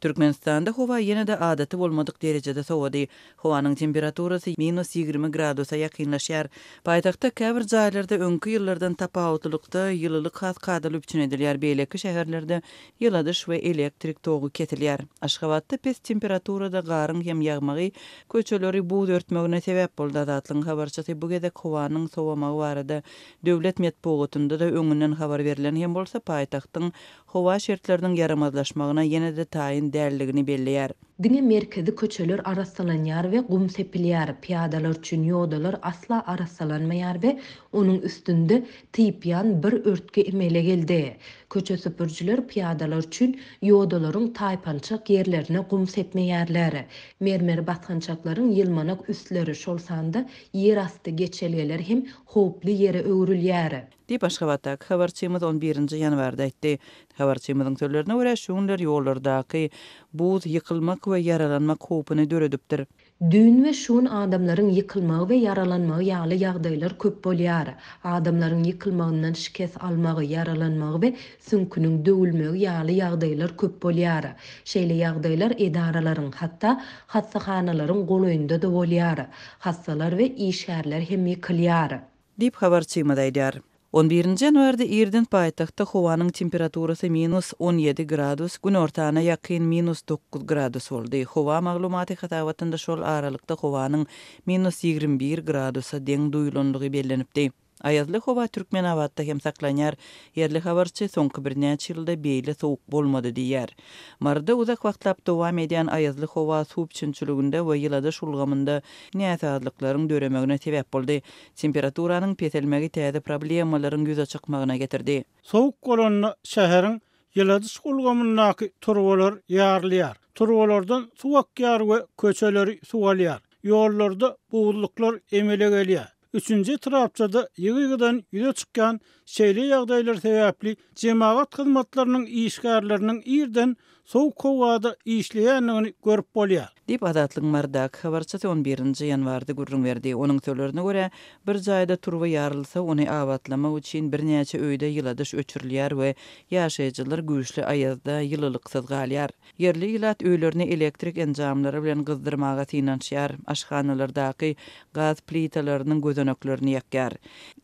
Türkmenistanda howa ýene-de adaty bolmadyk derejede sowady. Howanyň temperaturasy minus 20 gradusa ýakynlaşýar. Paýtagtda käbir jaýlarda öňki ýyllardan tapawutlylykda ýylylyk has kadaly üpjün edilýär, beýleki şäherlerde ýyladyş we elektrik togy kesilýär. Aşgabatda pes temperaturada garyň hem ýagmagy köçeleri buz örtmegine sebäp boldy. Azatlygyň habarçysy bu gezek howanyň sowamagy barada döwlet metbugatynda-da öňünden habar berlen hem bolsa, paýtagtyň howa şertleriniň ýaramazlaşmagyna ýene-de taýyn däldigini belleýär. Diňe merkezi köçeler arassalanýar we gum sepilýär, pyýadalar üçin ýodalar asla arassalanmaýar we onuň üstünde typýan bir örtgi emele geldi. Köçe süpürijiler pyýadalar üçin ýodalaryň taýpançak ýerlerine gum sepmeýärler. Mermer basgançaklaryň ýylmanak üstleri, şol sanda ýerasty geçelgeler hem howply ýere öwrülýär. Diýip, Aşgabatdaky habarçymyz on birinji ýanwarda aýtdy. Habarçymyzyň sözlerine görä, şu günler ýollardaky buz ýykylmak we ýaralanmak howpuny döredipdir. Düýn we şu gün adamlaryň ýykylmagy we ýaralanmagy ýaly ýagdaýlar köp bolýar. Adamlaryň ýykylmagyndan şikes almagy, ýaralanmagy we süňküniň döwülmegi ýaly ýagdaýlar köp bolýar. Şeýle ýagdaýlar edaralaryň, hatda hassahanalaryň golaýynda-da bolýar. Hassalar we işgärler hem ýykylýar. Diýip, habarçymyz aýdýar. On birinji ýanwarda irden paýtagtda howanyň temperaturasy minus 17 gradus, günortana ýakyn minus 9 gradus boldy. Howa maglumaty hasabatynda şol aralykda howanyň minus 21 gradusa deň duýulandygy bellenipdi. Aýazly howa Türkmenabatda hem saklanýar. Ýerli habarçy soňky birnäçe ýylda beýle sowuk bolmady diýýär. Maryda uzak wagtlap dowam edýän aýazly howa suw üpjünçiliginde we ýyladyş ulgamynda näsazlyklaryň döremegine sebäp boldy. Temperaturanyň peselmegi täze problemalaryň ýüze çykmagyna getirdi. Sowuk bolanda şäheriň ýyladyş ulgamyndaky turbalar ýarylýar. Turbalardan suw akýar we köçeleri suw alýar. Ýollarda buzluklar emele gelýär. Üçünji etrapçada ýygy-ýygydan ýüze çykýan şeýle ýagdaýlar sebäpli jemagat hyzmatlarynyň işgärleriniň irden sowuk howada işleýändigini görüp bolýar. Diýip, Azatlygyň Marydaky habarçysy on birinji ýanwarda gürrüň berdi. Onuň sözlerine görä, bir jaýda turba ýarylsa, ony abatlamak üçin birnäçe öýde ýyladyş öçürilýär we ýaşaýjylar güýçli aýazda ýylylyksyz galýar. Ýerli ilat öýlerini elektrik enjamlary bilen gyzdyrmaga synanyşýar, aşhanalardaky gaz plitalarynyň gözeneklerini ýakýar.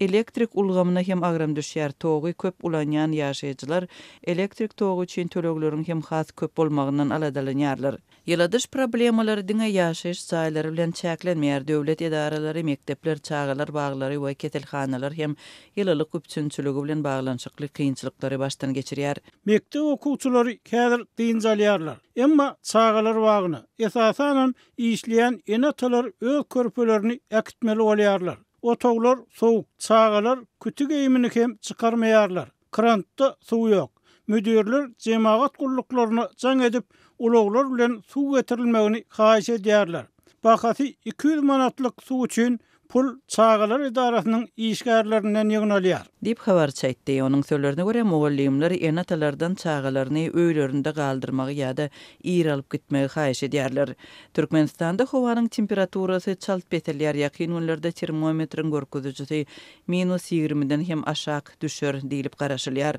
Elektrik ulgamyna hem agram düşýär, togy köp ulanýan ýaşaýjylar elektrik togy üçin tölegleriň hem has köp bolmagyndan aladalanýarlar. Ýyladyş problemalary diňe ýaşaýyş jaýlary bilen çäklenmeýär, döwlet edaralary, mekdepler, çagalar baglary we keselhanalar hem ýylylyk üpjünçiligi bilen baglanyşykly kynçylyklary başdan geçirýär. Mekdep okuwçylary häzir dynç alýarlar. Emma çagalar bagyna, esasanam, işleýän ene-atalar öz körpelerini äkitmeli bolýarlar. Otaglar sowuk, çagalar küti geýimini hem çykarmaýarlar. Krantda suw ýok. Müdirler jemagat gulluklaryna jaň edip, ulaglar bilen suw getirilmegini haýyş edýärler. Bahasy 200 manatlyk suw üçin Pul çagalar edarasynyň işgärlerinden ýygnalýar. Diýip, habarçy aýtdy. Onuň sözlerine görä, mugallymlar ene-atalardan çagalaryny öýlerinde galdyrmagy ýa-da ir alyp gitmegi haýyş edýärler. Türkmenistanda howanyň temperaturasy çalt peselýär, ýakyn günlerde termometriň görkezijisi minus ýigrimiden hem aşak düşer diýlip garaşylýar.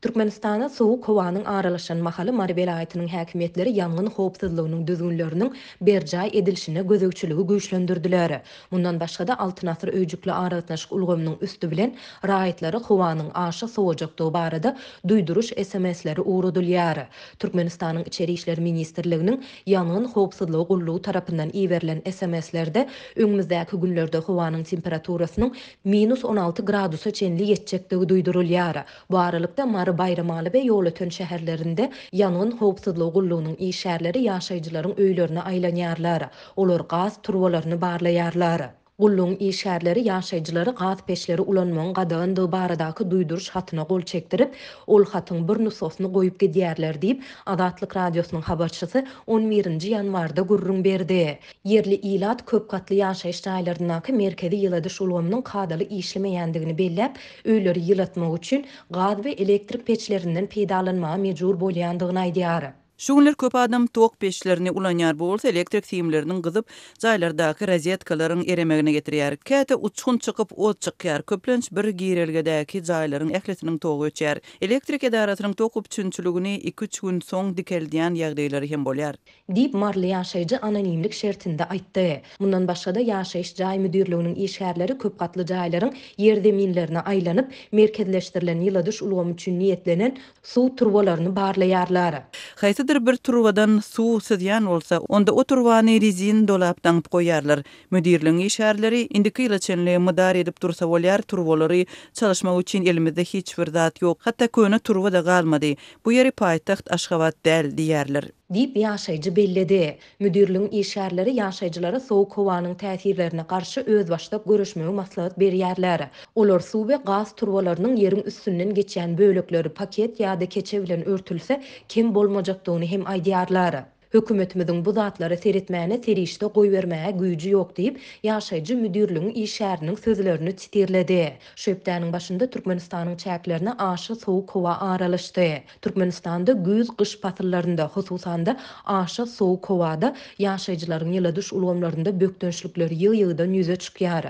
Türkmenistana sowuk howanyň aralaşan mahaly Mary welaýatynyň häkimiýetleri ýangyn howpsuzlygynyň düzgünleriniň berjaý edilişine gözegçiligi güýçlendirdiler. Mundan başga-da, Altyn asyr öýjükli aragatnaşyk ulgamynyň üsti bilen raýatlara howanyň aşa sowajakdygy barada duýduryş SMS-leri ugradylýar. Türkmenistanyň Içeri işler ministrliginiň Ýangyn howpsuzlygy gullugy tarapyndan iberilen SMS-lerde öňümizdäki günlerde howanyň temperaturasynyň minus 16 gradusa çenli ýetjekdigi duýdurylýar. Bu aralykda, Mary, Baýramaly we Ýolöten şäherlerinde ýangyn howpsuzlygy gullugynyň işgärleri ýaşaýjylaryň öýlerine aýlanýarlar. Olar gaz turbalaryny barlaýarlar. Gullugyň işgärleri ýaşaýjylary gaz peçleri ulanmagyň gadagandygy baradaky duýduryş hatyna gol çekdirip, ol hatyň bir nusgasyny goýup gidýärler diýip, Azatlyk Radiosynyň habarçysy on birinji ýanwarda gürrüň berdi. Ýerli ilat köp gatly ýaşaýyş jaýlaryndaky merkezi ýyladyş ulgamynyň kadaly işlemeýändigini belläp, öýleri ýylatmak üçin gaz we elektrik peçlerinden peýdalanmaga mejbur bolýandygyny aýdýar. Şu günler köp adam tok peçlerini ulanýar, bu bolsa elektrik simleriniň gyzyp, jaýlardaky rozetkalaryň eremegine getirýär. Käte uçgun çykyp, ot çykýar. Köplenç bir girelgedäki jaýlaryň ählisiniň togy öçýär. Elektrik edarasynyň tok üpjünçiligini iki-üç gün soň dikeldýän ýagdaýlary hem bolýar. Diýip, maryly ýaşaýjy anonimlik şertinde aýtdy. Mundan başga-da, ýaşaýyş jaý müdirliginiň işgärleri köp gatly jaýlaryň ýerzeminlerine aýlanyp, merkezleşdirilen ýyladyş ulgamy üçin niýetlenen suw turbalaryny barlaýarlar. Haýsydyr bir turbadan suw syzýan bolsa, onda o turbany rezin dolap daňyp goýýarlar. Müdirligiň işgärleri, Indiki ýyla çenli mydar edip dursa bolýar, turbalary çalyşmak üçin elimizde hiç bir zat ýok, hatda köne turba-da galmady. Bu ýeri paýtagt Aşgabat däl diýýärler. Diýip, ýaşaýjy belledi. Müdirligiň işgärleri ýaşaýjylara sowuk howanyň täsirlerine garşy özbaşdak göreşmegi maslahat berýärler. Olar suw we gaz turbalarynyň ýeriň üstünden geçýän bölekleri paket ýa-da keçe bilen örtülse, kem bolmajakdygyny hem aýdýarlar. Hökümetimiziň bu zatlara seretmäne serişde goýbermäge güýji ýok diýip, ýaşaýjy müdirligiň işgäriniň sözlerini sitirledi. Şu hepdäniň başynda Türkmenistanyň çäklerine aşa sowuk howa aralaşdy. Türkmenistanda güýz-gyş pasyllarynda, hususan-da, aşa sowuk howada ýaşaýjylaryň ýyladyş ulgamlarynda bökdençlikler ýygy-ýygydan ýüze çykýar.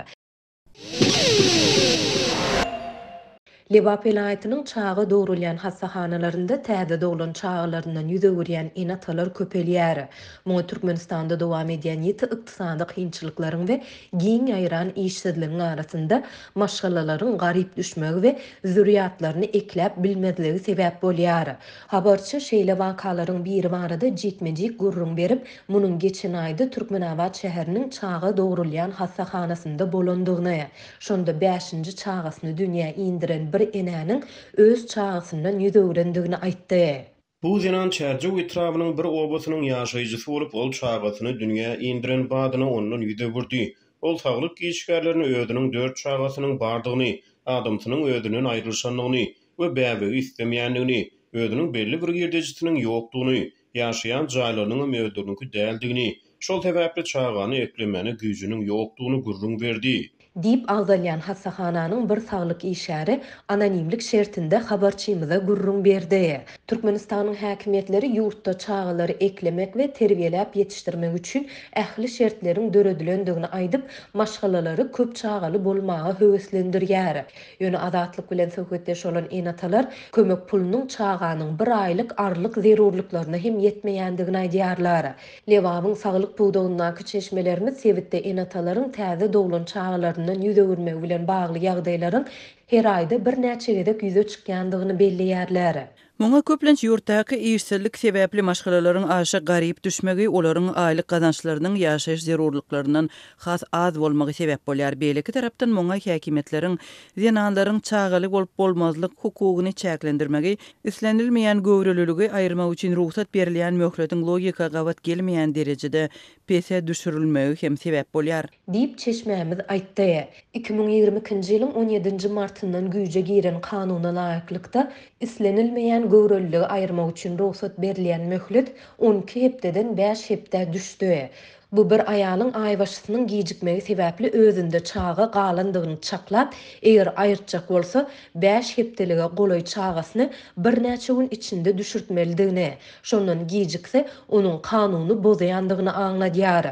Lebap welaýatynyň çaga dogrulýan hassahanalarynda täze doglan çagalaryndan ýüz öwürýän ene-atalar köpelýär. Muňa Türkmenistanda dowam edýän ýiti ykdysady kynçylyklaryň we giň ýaýran işsizligiň arasynda maşgalalaryň garyp düşmegi we zürýatlaryny ekläp bilmezligi sebäp bolýar. Habarçy şeýle wakalaryň biri barada jikme-jik gürrüň berip, munuň geçen aýda Türkmenabat şäheriniň çaga dogrulýan hassahanasynda bolandygyny, şonda bäşinji çagasyny dünýä indiren bir enäniň öz çagasyndan ýüz öwrendigini aýtdy. Bu zenan Çärjew etrabynyň bir obasynyň ýaşaýjysy bolup, ol çagasyny dünýä indiren badyna ondan ýüz öwürdi. Ol saglyk işgärlerine özüniň dört çagasynyň bardygyny, adamsynyň özünden aýrylyşandygyny we bäbegi islemeýändigini, özüniň belli bir girdejisiniň ýokdugyny, ýaşaýan jaýlarynyňam özleriniňki däldigini, şol sebäpli çagany eklemäne güýjüniň ýokdugyny gürrüň berdi. Diýip agzalýan hassahananyň bir saglyk işgäri anonimlik şertinde habarçymyza gürrüň berdi. Türkmenistanyň häkimiýetleri ýurtda çagalary eklemek we terbiýeläp ýetişdirmek üçin ähli şertleriň döredilendigini aýdyp, maşgalalary köp çagaly bolmaga höweslendirýär. Ýöne Azatlyk bilen söhbetdeş bolan ene-atalar kömek pulunyň çaganyň bir aýlyk arlyk zerurlyklaryna hem ýetmeýändigini aýdýarlar. Lebabyň saglyk pudagyndaky çeşmelerimiz sebitde ene-atalaryň täze doglan çagalaryndan ýüz öwürmegi bilen bagly ýagdaýlaryň her aýda birnäçe gezek ýüze çykýandygyny belleýärler. Muňa köplenç ýurtdaky işsizlik sebäpli maşgalalaryň aşa garyp düşmegi, olaryň aýlyk gazançlarynyň ýaşaýyş zerurlyklaryndan has az bolmagy sebäp bolýar. Beýleki tarapdan muňa häkimiýetleriň zenanlaryň çagaly bolup bolmazlyk hukugyny çäklendirmegi, islenilmeýän göwreliligi aýyrmak üçin rugsat berilýän möhletiň logika gabat gelmeýän derejede pese düşürilmegi hem sebäp bolýar. Diýip, çeşmämiz aýtdy. 2022-nji ýylyň on ýedinji martyndan güýje giren kanuna laýyklykda, islenilmeýän göwreliligi aýyrmak üçin rugsat berilýän möhlet 12 hepdeden bäş hepdä düşdi. Bu bir aýalyň aýbaşysynyň gijikmegi sebäpli özünde çaga galandygyny çaklap, eger aýyrtjak bolsa, bäş hepdelige golaý çagasyny birnäçe gün içinde düşürtmelidigini, şondan gijikse, onuň kanuny bozýandygyny aňladýar.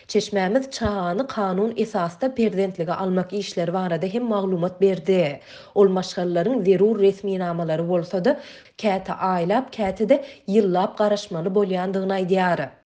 Çeşmämiz çagany kanun esasda perzentlige almak işleri barada hem maglumat berdi. Ol maşgalalaryň zerur resminamalary bolsa-da, käte aýlap, käte-de ýyllap garaşmaly bolýandygyny aýdýar.